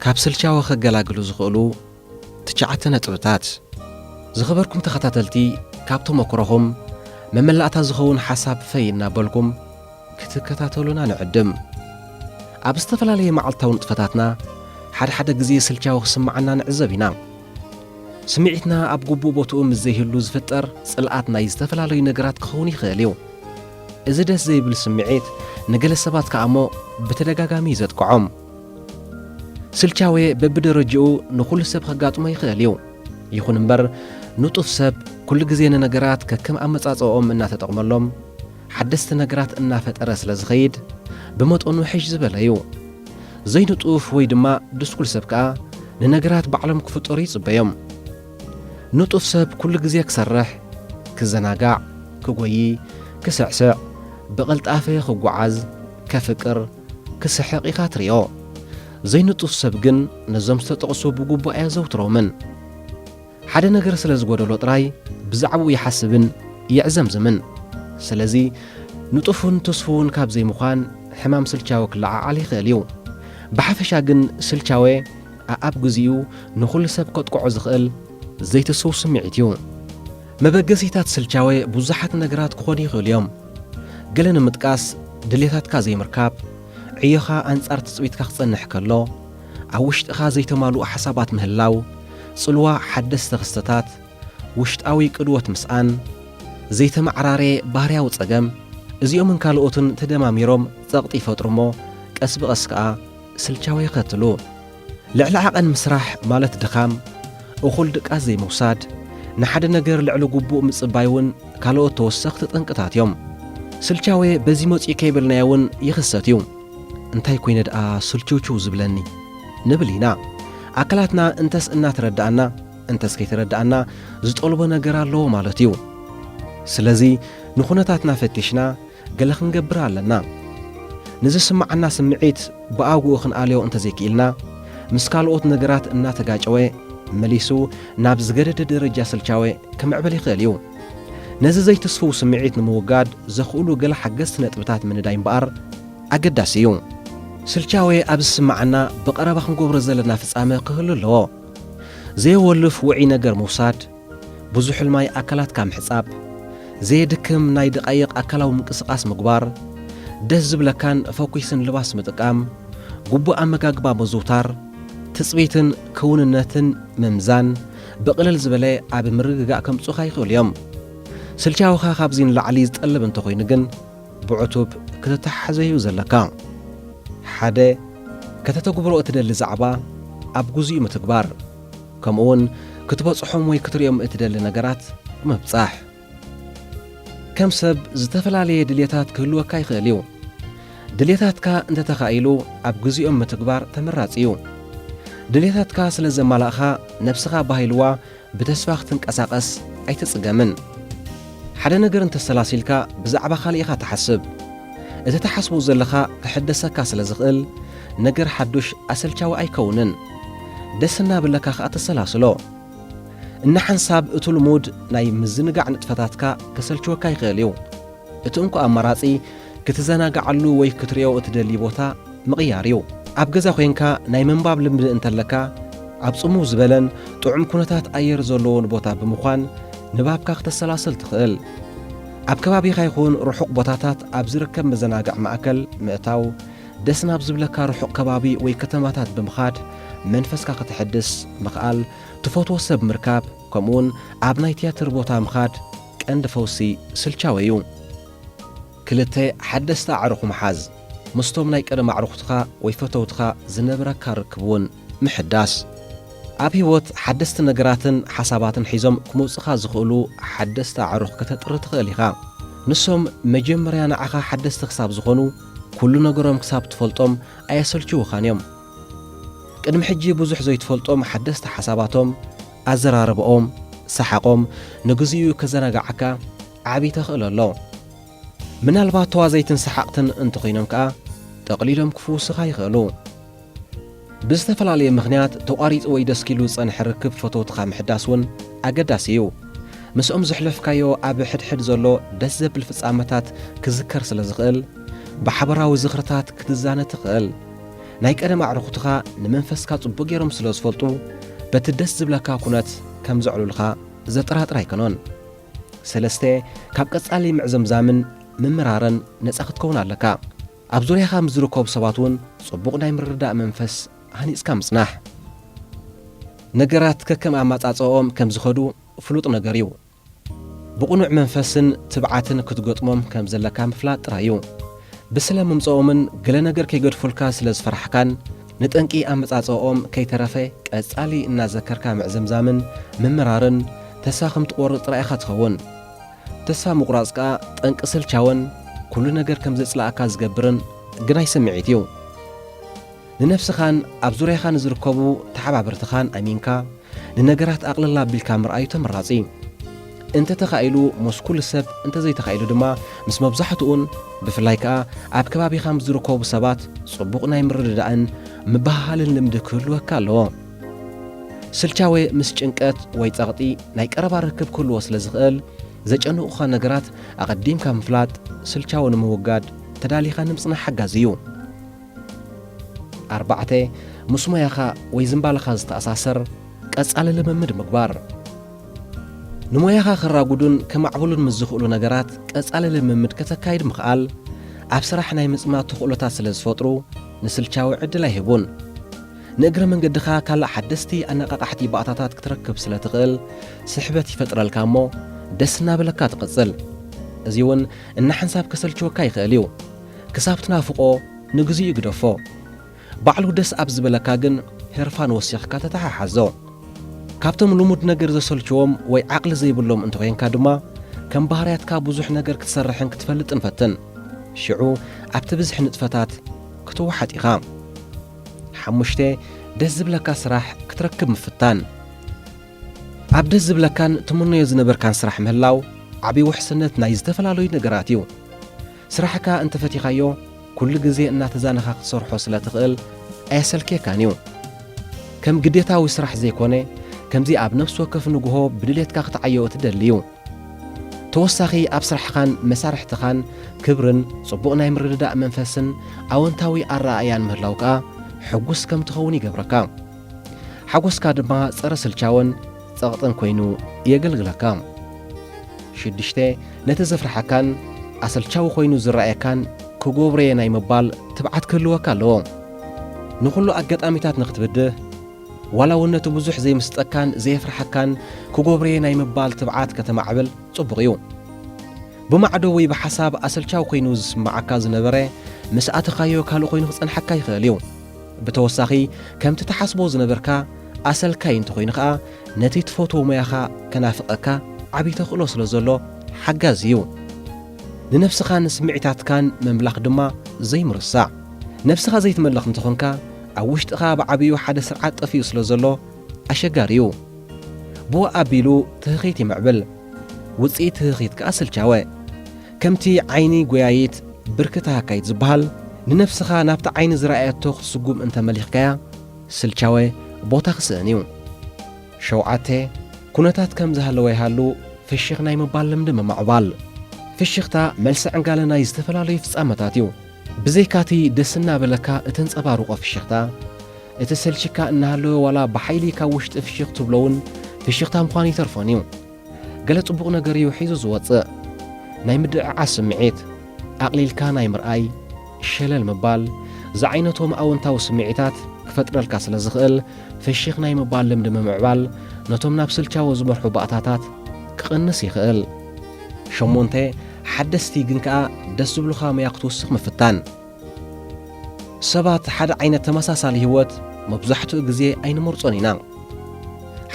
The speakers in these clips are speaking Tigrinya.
ካብ ስልቻወ ከገላግሉ ዝኽእሉ ትሽዓተ ነጥብታት። ዝኸበርኩም ተኸታተልቲ፣ ካብ ተመክሮኹም መመላእታ ዝኸውን ሓሳብ ፈይ እናበልኩም ክትከታተሉና ንዕድም። ኣብ ዝተፈላለየ መዓልታዊ ንጥፈታትና ሓደ ሓደ ግዜ ስልቻዊ ክስምዓና ንዕዘብ ኢና። ስምዒትና ኣብ ግቡእ ቦትኡ ምስ ዘይህሉ ዝፍጠር ጽልኣት ናይ ዝተፈላለዩ ነገራት ክኸውን ይኽእል እዩ። እዚ ደስ ዘይብል ስምዒት ንገለ ሰባት ከኣ እሞ ብተደጋጋሚ እዩ ዘጥቅዖም። ስልቻዌ በብደረጅኡ ንኹሉ ሰብ ከጋጥሞ ይኽእል እዩ። ይኹን እምበር፣ ንጡፍ ሰብ ኩሉ ግዜ ንነገራት ከከም ኣመጻጽኦም እናተጠቕመሎም፣ ሓደስቲ ነገራት እናፈጠረ ስለ ዝኸይድ፣ ብመጠኑ ሕሽ ዝበለ እዩ። ዘይንጡፍ ወይ ድማ ድስኩል ሰብ ከኣ ንነገራት ባዕሎም ክፍጠሩ ይጽበዮም። ንጡፍ ሰብ ኩሉ ግዜ ክሰርሕ፣ ክዘናጋዕ፣ ክጎዪ፣ ክስዕስዕ፣ ብቕልጣፈ ክጓዓዝ፣ ከፍቅር፣ ክስሕቕ ኢኻ ትርእዮ። ዘይንጡፍ ሰብ ግን ነዞም ዝተጠቕሱ ብግቡእ ኣየዘውትሮምን። ሓደ ነገር ስለ ዝጎደሎ ጥራይ ብዛዕባኡ ይሓስብን የዕዘምዝምን። ስለዚ ንጡፍን ትስፉውን ካብ ዘይምዃን ሕማም ስልቻወ ክለዓዓል ይኽእል እዩ። ብሓፈሻ ግን ስልቻወ ኣኣብ ግዚኡ ንኹሉ ሰብ ከጥቅዖ ዝኽእል ዘይትስፉው ስምዒት እዩ። መበገሲታት ስልቻወ ብዙሓት ነገራት ክኾኑ ይኽእሉ እዮም። ገለ ንምጥቃስ፣ ድሌታትካ ዘይምርካብ፣ ዕዮኻ ኣንጻር ትጽቢትካ ክጸንሕ ከሎ፣ ኣብ ውሽጥኻ ዘይተማልኡ ሓሳባት ምህላው፣ ጽልዋ ሓደስቲ ክስተታት፣ ውሽጣዊ ቅድወት ምስኣን፣ ዘይተመዓራረየ ባህርያዊ ጸገም፣ እዚኦምን ካልኦትን ተደማሚሮም ጸቕጢ ይፈጥሩ እሞ፣ ቀስ ብቐስ ከኣ ስልቻወ የኸትሉ። ልዕሊ ዓቐን ምስራሕ ማለት ድኻም፣ እኹል ድቃስ ዘይምውሳድ፣ ንሓደ ነገር ልዕሊ ግቡእ ምጽባይ እውን ካልኦት ተወሰኽቲ ጠንቅታት እዮም። ስልቻወ በዚ መጺኡ ከይበልናዮ እውን ይኽሰት እዩ። እንታይ ኮይነ ደኣ ስልችውችው ዝብለኒ? ንብል ኢና። ኣካላትና እንተስ እናተረድኣና፣ እንተስ ከይተረድኣና ዝጠልቦ ነገር ኣለዎ ማለት እዩ። ስለዚ ንኹነታትና ፈቲሽና ገለ ክንገብር ኣለና። ንዝስምዓና ስምዒት ብኣግኡ ክንኣልዮ እንተዘይክኢልና፣ ምስ ካልኦት ነገራት እናተጋጨወ መሊሱ ናብ ዝገደደ ደረጃ ስልቻወ ክምዕብል ይኽእል እዩ። ነዚ ዘይትስፍው ስምዒት ንምውጋድ ዘኽእሉ ገለ ሓገዝቲ ነጥብታት ምንዳይ እምበኣር ኣገዳሲ እዩ። ስልቻወ ኣብ ዝስምዓና ብቐረባ ክንገብሮ ዘለና ፍጻመ ክህሉ ኣለዎ። ዘየወልፍ ውዑይ ነገር ምውሳድ፣ ብዙሕ ማይ ኣካላትካ ምሕጻብ፣ ዘየድክም ናይ ደቓይቕ ኣካላዊ ምንቅስቓስ ምግባር፣ ደስ ዝብለካን ፈኲስን ልባስ ምጥቃም፣ ግቡእ ኣመጋግባ ምዝውታር፣ ትጽቢትን ክውንነትን ምምዛን፣ ብቕልል ዝበለ ኣብ ምርግጋእ ከምጽኡኻ ይኽእሉ እዮም። ስልቻውኻ ካብዚ ንላዕሊ ዝጠልብ እንተኾይኑ ግን፣ ብዕቱብ ክትተሓሓዞ እዩ ዘለካ። ሓደ፣ ከተተግብሮ እትደሊ ዛዕባ ኣብ ግዚኡ ምትግባር፣ ከምኡውን ክትበጽሖም ወይ ክትርእዮም እትደሊ ነገራት ምብጻሕ። ከም ሰብ ዝተፈላለየ ድልየታት ክህልወካ ይኽእል እዩ። ድልየታትካ እንተተኻኢሉ ኣብ ግዚኦም ምትግባር ተመራጺ እዩ። ድልየታትካ ስለ ዘማላእኻ ነብስኻ ባህ ኢልዋ ብተስፋ ክትንቀሳቐስ ኣይትጽገምን። ሓደ ነገር እንተሰላሲልካ ብዛዕባ ካልእ ኢኻ ትሓስብ። እቲ ትሓስቦ ዘለኻ ክሕደሰካ ስለ ዝኽእል ነገር ሓዱሽ ኣሰልቻዊ ኣይከውንን። ደስ እናበለካ ከኣ ተሰላስሎ። እናሓንሳብ እቲ ልሙድ ናይ ምዝንጋዕ ንጥፈታትካ ከሰልችወካ ይኽእል እዩ። እቲ እንኮ ኣማራጺ ክትዘናግዓሉ ወይ ክትርእዮ እትደሊ ቦታ ምቕያር እዩ። ኣብ ገዛ ኮይንካ ናይ ምንባብ ልምዲ እንተለካ፣ ኣብ ጽምው ዝበለን ጥዑም ኩነታት ኣየር ዘለዎን ቦታ ብምዃን ንባብካ ክተሰላስል ትኽእል። ኣብ ከባቢኻ ይኹን ርሑቕ ቦታታት ኣብ ዝርከብ መዘናግዒ ማእከል ምእታው፣ ደስ ናብ ዝብለካ ርሑቕ ከባቢ ወይ ከተማታት ብምኻድ መንፈስካ ከተሐድስ ምኽኣል፣ ትፈትዎ ሰብ ምርካብ፣ ከምኡውን ኣብ ናይ ትያትር ቦታ ምኻድ ቀንዲ ፈውሲ ስልቻወ እዩ። ክልተ፣ ሓደስቲ ኣዕሩኽ ምሓዝ። ምስቶም ናይ ቀደም ኣዕሩኽትኻ ወይ ፈተውትኻ ዝነበረካ ርክብ እውን ምሕዳስ። ኣብ ህይወት ሓደስቲ ነገራትን ሓሳባትን ሒዞም ክመጹኻ ዝኽእሉ ሓደስቲ ኣዕሩኽ ከተጥሪ ትኽእል ኢኻ። ንሶም መጀመርያ ንዓኻ ሓደስቲ ክሳብ ዝኾኑ፣ ኩሉ ነገሮም ክሳብ ትፈልጦም ኣየሰልችዉኻን እዮም። ቅድሚ ሕጂ ብዙሕ ዘይትፈልጦም ሓደስቲ ሓሳባቶም፣ ኣዘራርባኦም፣ ሰሓቖም ንግዚኡ ከዘናግዓካ ዓቢ ተኽእሎ ኣሎ። ምናልባት ተዋዘይትን ሰሓቕትን እንተኾይኖም ከኣ፣ ጠቕሊሎም ክፍውሱኻ ይኽእሉ። ብዝተፈላለየ ምኽንያት ተቋሪጹ ወይ ደስኪሉ ዝጸንሐ ርክብ ፈተውትኻ ምሕዳስ እውን ኣገዳሲ እዩ። ምስኦም ዘሕለፍካዮ ኣብ ሕድሕድ ዘሎ ደስ ዘብል ፍጻመታት ክዝከር ስለ ዝኽእል፣ ብሓበራዊ ዝኽርታት ክትዛነ ትኽእል። ናይ ቀደም ኣዕሩኽትኻ ንመንፈስካ ጽቡቕ ገይሮም ስለ ዝፈልጡ፣ በቲ ደስ ዝብለካ ኩነት ከም ዘዕሉልኻ ዘጠራጥር ኣይከኖን። ሰለስተ፣ ካብ ቀጻሊ ምዕዘምዛምን ምምራርን ነጻ ክትከውን ኣለካ። ኣብ ዙርያኻ ምስ ዝርከቡ ሰባት እውን ጽቡቕ ናይ ምርድዳእ መንፈስ ሃኒጽካ ምጽናሕ። ነገራት ከከም ኣመጻጽኦም ከም ዝኸዱ ፍሉጥ ነገር እዩ። ብቕኑዕ መንፈስን ትብዓትን ክትገጥሞም ከም ዘለካ ምፍላጥ ጥራይ እዩ። ብስለ ምምጽኦምን ገለ ነገር ከይገድፉልካ ስለ ዝፈራሕካን ንጠንቂ ኣመጻጽኦም ከይተረፈ ቀጻሊ እናዘከርካ ምዕዘምዛምን ምምራርን ተስፋ ከም ትቖርጽ ጥራይ ኢኻ ትኸውን። ተስፋ ምቑራጽ ከኣ ጠንቂ ስልቻወን ኩሉ ነገር ከም ዘጽልኣካ ዝገብርን ግናይ ስምዒት እዩ። ንነፍስኻን ኣብ ዙርያኻ ንዝርከቡ ተሓባበርትኻን ኣሚንካ ንነገራት ኣቕልል ኣቢልካ ምርኣዩ ተመራጺ። እንተ ተኻኢሉ ምስ ኩሉ ሰብ፣ እንተ ዘይተኻኢሉ ድማ ምስ መብዛሕትኡን፣ ብፍላይ ከኣ ኣብ ከባቢኻ ምስ ዝርከቡ ሰባት ጽቡቕ ናይ ምርድዳእን ምብህሃልን ልምዲ ክህልወካ ኣለዎ። ስልቻወ ምስ ጭንቀት ወይ ጸቕጢ ናይ ቀረባ ርክብ ክህልዎ ስለ ዝኽእል፣ ዘጨንቑኻ ነገራት ኣቐዲምካ ምፍላጥ ስልቻወ ንምውጋድ ተዳሊኻ ንምጽናሕ ሓጋዚ እዩ። ኣርባዕተ፣ ምስ ሞያኻ ወይ ዝንባለኻ ዝተኣሳሰር ቀጻሊ ልምምድ ምግባር። ንሞያኻ ከራጉዱን ከማዕብሉን ምስ ዝኽእሉ ነገራት ቀጻሊ ልምምድ ከተካይድ ምኽኣል፣ ኣብ ስራሕ ናይ ምጽማድ ተኽእሎታት ስለ ዝፈጥሩ፣ ንስልቻዊ ዕድል ኣይህቡን። ንእግረ መንገድኻ ካልእ ሓደስቲ ኣነቓቓሕቲ ባእታታት ክትረክብ ስለ ትኽእል፣ ስሕበት ይፈጥረልካ እሞ፣ ደስ እናበለካ ትቕጽል። እዚ እውን እናሓንሳብ ከሰልችወካ ይኽእል እዩ። ክሳብ ትናፍቖ፣ ንግዚኡ ግደፎ። ባዕሉ ደስ ኣብ ዝበለካ ግን ህርፋን ወሲኽካ ተተሓሓዞ። ካብቶም ልሙድ ነገር ዘሰልችዎም ወይ ዓቕሊ ዘይብሎም እንተኾይንካ ድማ፣ ከም ባህርያትካ ብዙሕ ነገር ክትሰርሕን ክትፈልጥን ፈትን። ሽዑ ኣብቲ ብዝሒ ንጥፈታት ክትወሓጥ ኢኻ። ሓሙሽተ፣ ደስ ዝብለካ ስራሕ ክትረክብ ምፍታን። ኣብ ደስ ዝብለካን ትምነዮ ዝነበርካን ስራሕ ምህላው ዓቢ ውሕስነት ናይ ዝተፈላለዩ ነገራት እዩ። ስራሕካ እንተፈቲኻዮ፣ ኩሉ ግዜ እናተዛነኻ ክትሰርሖ ስለ ትኽእል፣ ኣየሰልክየካን እዩ። ከም ግዴታዊ ስራሕ ዘይኮነ፣ ከምዚ ኣብ ነፍሲ ወከፍ ንግሆ ብድሌትካ ክትዓዮ እትደሊ እዩ። ተወሳኺ ኣብ ስራሕኻን መሳርሕትኻን ክብርን ጽቡቕ ናይ ምርድዳእ መንፈስን ኣወንታዊ ኣረኣእያን ምህላው ከኣ ሕጉስ ከም ትኸውን ይገብረካ። ሓጎስካ ድማ ጸረ ስልቻወን ጸቕጥን ኮይኑ የገልግለካ። ሽዱሽተ፣ ነቲ ዘፍርሓካን ኣሰልቻዊ ኮይኑ ዝረኣየካን ክገብሮ'የ ናይ ምባል ትብዓት ክህልወካ ኣለዎ። ንኹሉ ኣጋጣሚታት ንኽትብድህ፣ ዋላ እውን ነቲ ብዙሕ ዘይምስጠካን ዘየፍርሓካን ክገብሮ'የ ናይ ምባል ትብዓት ከተማዕብል ጽቡቕ እዩ። ብማዕዶ ወይ ብሓሳብ ኣሰልቻዊ ኮይኑ ዝስምዓካ ዝነበረ፣ ምስ ኣተኻዮ ካልእ ኮይኑ ክጸንሓካ ይኽእል እዩ። ብተወሳኺ፣ ከምቲ ትሓስቦ ዝነበርካ ኣሰልካይ እንተኾይኑ ኸኣ፣ ነቲ ትፈትዎ ሞያኻ ከናፍቐካ ዓቢ ተኽእሎ ስለ ዘሎ ሓጋዚ እዩ። ንነፍስኻን ስምዒታትካን ምምላኽ ድማ ዘይምርሳዕ። ነብስኻ ዘይትመልኽ እንተኾንካ፣ ኣብ ውሽጥኻ ብዓቢኡ ሓደ ስርዓት ጠፊኡ ስለ ዘሎ ኣሸጋሪ እዩ። ብኡ ኣቢሉ ትህኺት ይምዕብል። ውጽኢት ትህኺት ከኣ ስልቻወ። ከምቲ ዓይኒ ጎያይት ብርኪ ተሃካይት ዝበሃል፣ ንነፍስኻ ናብቲ ዓይኒ ዝረኣየቶ ክትስጉም እንተመሊኽካያ፣ ስልቻወ ቦታ ክስእን እዩ። ሸውዓተ፣ ኩነታት ከም ዝሃለወ ይሃሉ፣ ፍሽኽ ናይ ምባል ልምዲ ምምዕባል። ፍሽኽታ መልሲ ዕንጋለ ናይ ዝተፈላለዩ ፍጻመታት እዩ። ብዘይካቲ ደስ እናበለካ እተንጸባርቖ ፍሽኽታ፣ እቲ ሰልችካ እናሃለወ ዋላ ብሓይሊ ካብ ውሽጢ ፍሽኽ ትብሎ እውን ፍሽኽታ ምዃኑ ይተርፎን እዩ። ገለ ጽቡቕ ነገር እዩ ሒዙ ዝወጽእ። ናይ ምድዕዓስ ስምዒት፣ ኣቕሊልካ ናይ ምርኣይ፣ ሸለል ምባል፣ ዝዓይነቶም ኣወንታዊ ስምዒታት ክፈጥረልካ ስለ ዝኽእል፣ ፍሽኽ ናይ ምባል ልምዲ ምምዕባል ነቶም ናብ ስልቻወ ዝመርሑ ባእታታት ክቕንስ ይኽእል። ሸሞንተ፣ ሓደስቲ ግን ከኣ ደስ ዝብሉኻ ሞያ ክትውስኽ ምፍታን። ሰባት ሓደ ዓይነት ተመሳሳሊ ህይወት መብዛሕትኡ ግዜ ኣይንመርጾን ኢና።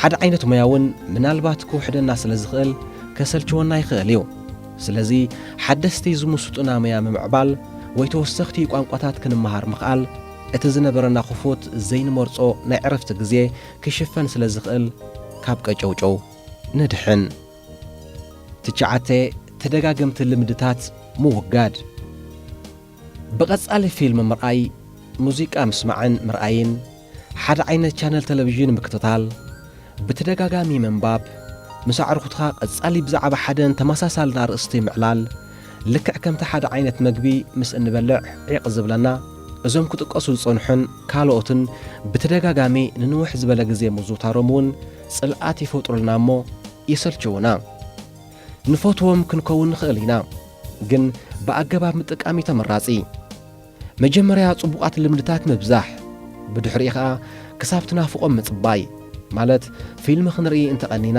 ሓደ ዓይነት ሞያ እውን ምናልባት ክውሕደና ስለ ዝኽእል ከሰልችወና ይኽእል እዩ። ስለዚ ሓደስቲ ዝምስጡና ሞያ ምምዕባል ወይ ተወሰኽቲ ቋንቋታት ክንመሃር ምኽኣል እቲ ዝነበረና ክፉት ዘይንመርጾ ናይ ዕረፍቲ ግዜ ክሽፈን ስለ ዝኽእል ካብ ቀጨውጨው ንድሕን። ትሽዓተ፣ ተደጋገምቲ ልምድታት ምውጋድ። ብቐጻሊ ፊልም ምርኣይ፣ ሙዚቃ ምስማዕን ምርኣይን፣ ሓደ ዓይነት ቻነል ቴሌቪዥን ምክትታል፣ ብተደጋጋሚ ምንባብ፣ ምስ ኣዕሩኽትኻ ቀጻሊ ብዛዕባ ሓደን ተመሳሳልን ኣርእስቲ ምዕላል፣ ልክዕ ከምቲ ሓደ ዓይነት መግቢ ምስ እንበልዕ ዒቕ ዝብለና፣ እዞም ክጥቀሱ ዝጸንሑን ካልኦትን ብተደጋጋሚ ንንውሕ ዝበለ ግዜ ምዝውታሮም እውን ጽልኣት ይፈጥሩልና እሞ የሰልችዉና። ንፈትዎም ክንከውን ንኽእል ኢና፣ ግን ብኣገባብ ምጥቃም እዩ ተመራጺ። መጀመርያ ጽቡቓት ልምድታት ምብዛሕ፣ ብድሕሪኡ ኸኣ ክሳብ ትናፍቖም ምጽባይ፣ ማለት ፊልም ክንርኢ እንተቐኒና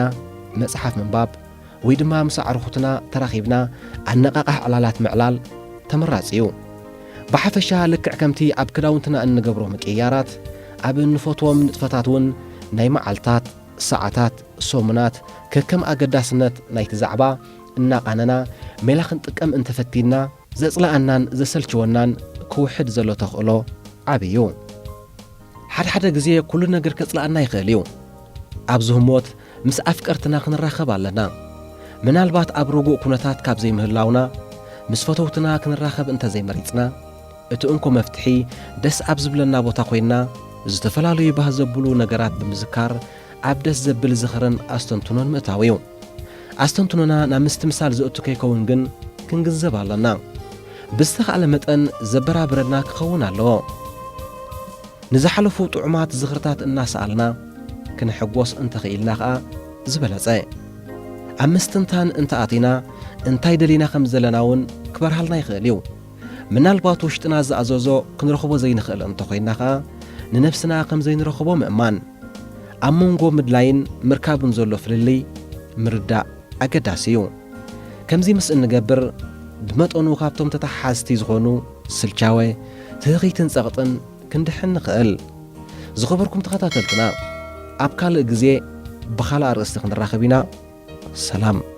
መጽሓፍ ምንባብ ወይ ድማ ምስ ኣዕሩኹትና ተራኺብና ኣነቓቓሕ ዕላላት ምዕላል ተመራጺ እዩ። ብሓፈሻ ልክዕ ከምቲ ኣብ ክዳውንትና እንገብሮ ምቅይያራት፣ ኣብ እንፈትዎም ንጥፈታት እውን ናይ መዓልታት፣ ሰዓታት፣ ሰሙናት ከከም ኣገዳስነት ናይቲ ዛዕባ እናቓነና ሜላ ክንጥቀም እንተፈቲንና ዘጽልኣናን ዘሰልችወናን ክውሕድ ዘሎ ተኽእሎ ዓቢ እዩ። ሓድሓደ ግዜ ኩሉ ነገር ከጽልኣና ይኽእል እዩ። ኣብዚ ህሞት ምስ ኣፍቀርትና ክንራኸብ ኣለና። ምናልባት ኣብ ርጉእ ኩነታት ካብ ዘይምህላውና ምስ ፈተውትና ክንራኸብ እንተዘይመሪጽና እቲ እንኮ መፍትሒ ደስ ኣብ ዝብለና ቦታ ኮይንና ዝተፈላለዩ ባህ ዘብሉ ነገራት ብምዝካር ኣብ ደስ ዘብል ዝኽርን ኣስተንትኖን ምእታው እዩ። ኣስተንትኖና ናብ ምስትምሳል ዘእቱ ከይከውን ግን ክንግንዘብ ኣለና። ብዝተኻእለ መጠን ዘበራብረና ክኸውን ኣለዎ። ንዝሓለፉ ጥዑማት ዝኽርታት እናሰኣልና ክንሕጎስ እንተኽኢልና ኸኣ ዝበለጸ። ኣብ ምስትንታን እንተኣቲና እንታይ ደሊና ከም ዘለና እውን ክበርሃልና ይኽእል እዩ። ምናልባት ውሽጥና ዝኣዘዞ ክንረኽቦ ዘይንኽእል እንተኾይንና ኸኣ ንነብስና ከም ዘይንረኽቦ ምእማን። ኣብ መንጎ ምድላይን ምርካብን ዘሎ ፍልልይ ምርዳእ ኣገዳሲ እዩ። ከምዚ ምስ እንገብር ብመጠኑ ካብቶም ተተሓሓዝቲ ዝኾኑ ስልቻወ፣ ትህኺትን ጸቕጥን ክንድሕን ንኽእል። ዝኸበርኩም ተኸታተልትና፣ ኣብ ካልእ ግዜ ብኻልእ ኣርእስቲ ክንራኸብ ኢና። ሰላም።